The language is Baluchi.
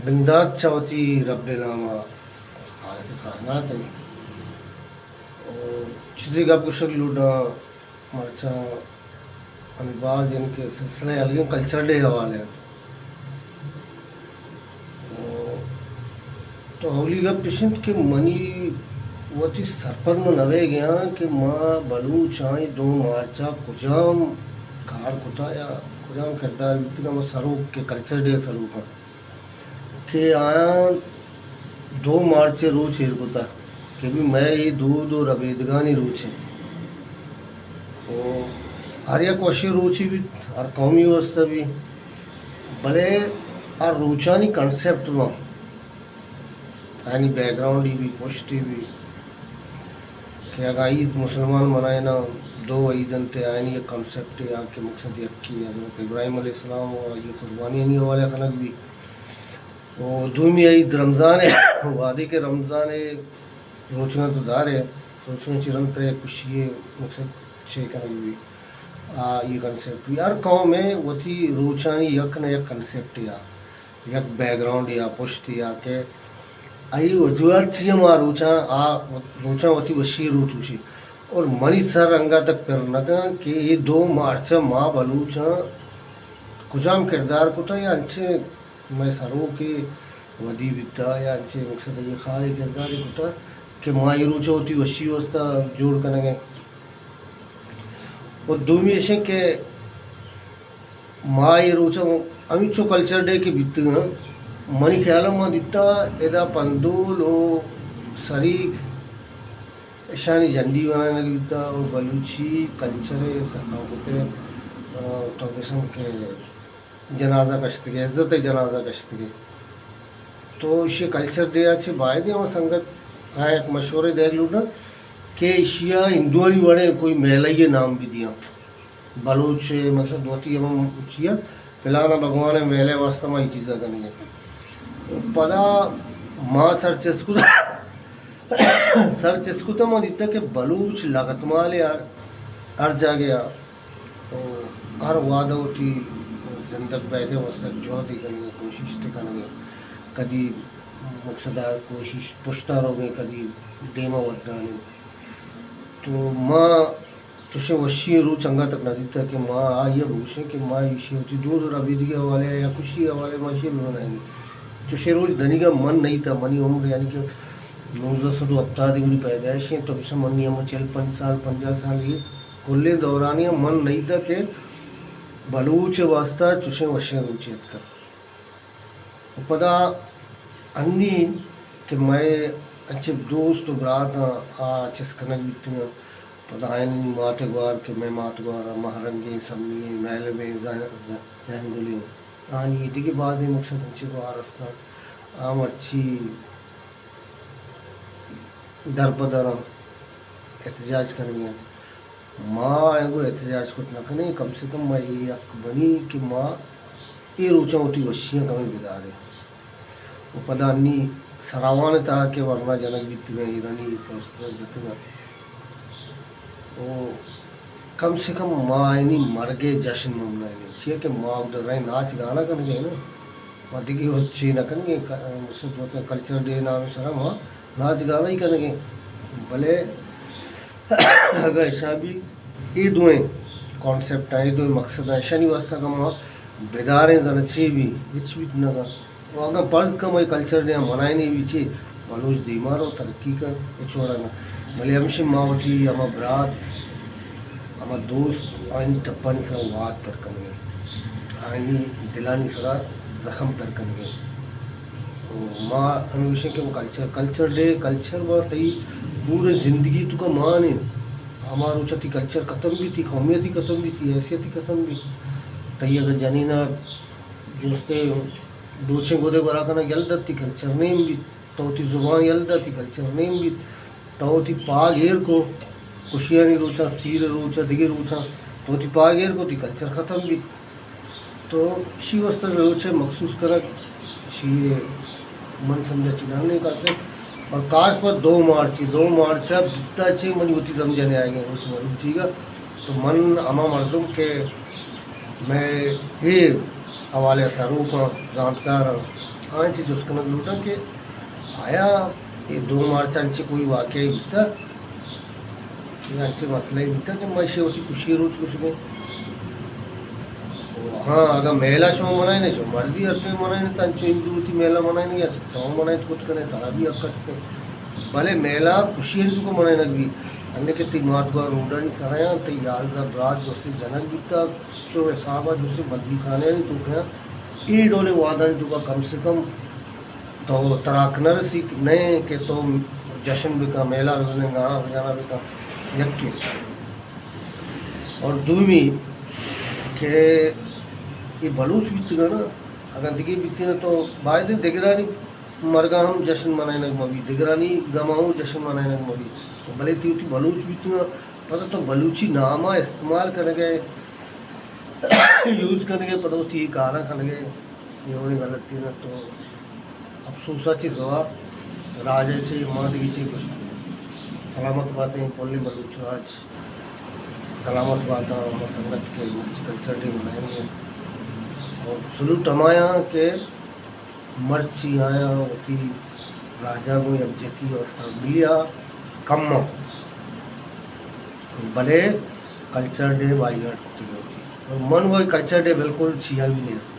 بندات چہ وتی رب ءِ نام ءَ، خالق کائنات ءِ۔ او چیزے گپ گوشگ لوٹاں، مرچاں ہمے باز یعنی کہ سلسلہ ہلگیں کلچر ڈے ءِ حوالے ءَ۔ او تو اولی گپ اش انت کہ منی وتی سرپد من نہ بیگ ءَ آں کہ ما بلوچاں اے دو مارچ ءَ کجام کار کتا یا کجام کردار بیتگ، ما سروک کہ کلچر ڈے ءِ سروک آں۔ کہ آیاں دو مارچ ءِ روچ ایر کتگ کہ بی مئے اے دود ءُ ربیدگانی روچ انت۔ ءُ ہر یک وشیں روچے بیت، ہر قومی واسطہ بی، بلے ہر روچانی کنسپٹ باں، آیانی بیک گراؤنڈے بی، پشتے بی، کہ اگاں عید مسلمان منائیناں، دو عید انت، آیانی یک کنسپٹے آ کہ مقصد یکے حضرت ابراہیم علیہ السلام ءُ آئی قربانیانی حوالہ کنگ بی۔ ءُ دومی عید رمضان ءِ، وہدے کہ رمضان ءِ روچگاں تو دار ئے، روچگاں چہ رند ترا یک خوشی ءِ مقصد چے کنگ بی، آ، اے کنسپٹ بی۔ ہر قوم ءِ وتی روچانی یک نہ یک کنسپٹے آ، یک بیک گراؤنڈے آ، پشتے آ کہ آئی وجوہات چی ہم آ روچاں، آ روچاں وتی وشی ءِ روچ گوشی۔ اور منی سر انگا تک پر نہ کن کہ اے دو مارچ ءَ ما بلوچاں کجام کردار کتا یا انچیں مئے سروکے ودی بیتا یا انچیں مقصد ءَ اے خواہے کردارے کتا کہ ما اے روچ ءَ وتی وشی واسطہ جوڑ کنگ ءَ ایں۔ اور دومی اش انت کہ ما اے روچ ءَ ہمینچو کلچر ڈے کہ بیتگ انت، منی خیال ءَ ما دیتا ادا پندول ءُ سریگ اشانی جنڈی بنائینگ بیتا اور بلوچی کلچر ءُ ثقافت ءِ، آ، تو بسم کہ جنازہ کشتگے، عزت ءِ جنازہ کشتگے۔ تو ایشی کلچر ڈے ءَ چہ باید ہم سنگت ءَ یک مشورے دیگ لوٹاں کہ ایشی ءَ ہندوانی وڑیں کوئی میلہ ءِ نام بہ دیاں۔ بلوچ ءِ مقصد وتی ہم چیا پلانا بھگوان ءِ میلہ ءِ واسطہ ما اے چیزا کنگے۔ پدا ما سر چست کت، سر چست کت ما دیتا کہ بلوچ لگتمال ءِ ہر، ہر جاگہ ءَ ءُ ہر وہد ءَ وتی زندگ بیگ ءِ واستہ جہدے کنگ ءَ، کوششتے کنگ ءَ، کدی مقصد ءَ کوشش پشت ءَ روگ ءَ، کدی دیم ءَ ودان انت۔ تو ما چوشیں وشی ءِ روچ انگت نہ دیتگ کہ ما آئی ءَ بگوشیں کہ ما ایشی ءَ وتی دود ءُ ربیدگی ءِ حوالے ءَ یا خوشی ءِ حوالے ءَ ما ایشی ءَ بہ منائینیں۔ چوشیں روچ دنیگا من نہ دیتگ، منی عمر یعنی کہ نوزدہ سد ءُ ہپتاد ءَ منی پیدائش انت، تو بچار منی عمر چل پنچ سال، پنجاہ سال، اے کلیں دورانی ءَ من نہ دیتگ کہ بلوچ ءِ واستہ چوشیں وشیں روچے اتکگ۔ ءُ پدا انی کہ مئے انچیں دوست ءُ براتاں آ چست کنگ بیتگ انت، پدا آیانی مات ءِ گوار کہ مئے مات گوار ءَ مہرنگیں سمی ئیں، مہلبیں، زہ-، زہ-، زہنگلیں، آنی دگہ بازیں مقصد انچیں گوار است انت، آ مرچی در پہ در انت، احتجاج کنگ ءَ انت۔ ما انگو احتجاج کت نہ کنیں، کم سے کم ما اے حق بنی کہ ما اے روچاں وتی وشیاں کمے بداریں۔ ءُ پدا انی سراوان ءِ تہا کہ ورنا جنگ بیتگ انت، ایرانی پروسیسر جتگ انت۔ ءُ کم سے کم ما آیانی مرگ ءِ جشن مہ منائینیں، چیا کہ ما اودا رئیں ناچ گانا کنگ ءَ ایں نا۔ ما دگہ ہچ چی نہ کنگیں، ک-، مقصد وتا کلچر ڈے نام ءِ سرا ما ناچ گانا ہی کنگیں۔ بلے اگاں اشاں بھی اے دوئیں کانسپٹ، اے دوئیں مقصد، اشانی واسطہ کہ ما بداریں، زاناں چے بھی، ہچ بیت نہ کنت۔ ءُ اگاں فرض کن ما اے کلچر ڈے منائینیں بھی چے، بلوچ دیما رو، ترقی کن، ہچ وڑا نہ۔ بلے ہمشی ما وتی ہما برات، ہما دوست، آیانی ٹپانی سرا وات پر کنگیں، آیانی دلانی سرا زخم پر کنگیں۔ ءُ ما ہمے گوشیں کہ کلچر، کلچر ڈے، کلچر با تئی پورے زندگی توکا مان انت۔ ہما روچا تئی کلچر ختم بیت، تئی قومیتی ختم بیت، تئی حیثیتی ختم بیت۔ تئی اگاں جنینا جوستے دوچیں گدے گورا کنگ یل دات، تئی کلچر نیم بیت۔ تو وتی زبان یل دات، تئی کلچر نیم بیت۔ تو وتی پاگ ایر کو، خوشیانی روچاں، سیر روچاں، دگہ روچاں تو وتی پاگ ایر کو، تئی کلچر ختم بیت۔ تو اشی واسطہ روچے مخصوص کنگ، اشی من سمجھا چی نہ کاسے۔ اور خاص پر دو مارچ، دو مارچ ءَ بیتا چے منی وتی سمجھا نہ آئیگیں روچ مروچیگا۔ تو من ہما مردم کہ مئے اے حوالے ءَ سروکاں، زانتکاراں، آں چہ جست کنگ لوٹاں کہ آیا اے دو مارچ انچیں کوئی واقعہ بیتا کہ انچیں مسئلہ بیتا کہ ما ایشی وتی خوشی روچ گوشگیں؟ ہاں، اگاں میلہ شما منائینے، شما مردی ہر ٹائم منائینے، تاں انچو ہندو وتی میلہ منائینے، یا تو منائیت کت کنے، ترا بھی حق است۔ بلے میلہ خوشی انت کو منائینگ بھی، انہیں کہ تی مات گوار روڈانی سرایاں، تی یازدہ برات جو سے جنگ بیتا، چو حسابا جو سے بندی خانے تو کیا، اے ڈولیں وہدانی توکا کم سے کم تو تراک نہ رسی، نئے کہ تو جشن بکا، میلہ ببنے، گانا بجانا بکا، یکے۔ اور دومی کہ اے بلوچ بیتگا نا، اگاں دگے بیتینا تو باید دگرانی مرگا ہم جشن منائینگ مبی، دگرانی گما ہم جشن منائینگ مبی۔ بلے تی وتی بلوچ بیتگا، پدا تو بلوچی ناما استعمال کنگے، یوز کنگے، پدا وتی کاراں کنگے۔ اے وڑیں غلطی نہ تو افسوس ء چیز ہوا، راج ء چے ما دگہ چے گوشت۔ سلامت باتیں کلیں بلوچ راج، سلامت باتاں ہما سنگت کہ مرچی کلچر ڈے منائیں گے۔ اور سلوٹ ہمایاں کہ مرچی آیاں وتی راجا گوں یکجہتی و استقبالی ء کم ء، بلے کلچر ڈے بائی ہارٹ کتگ وتی۔ اور من وہ کلچر ڈے بالکل چیا بھی نہیں۔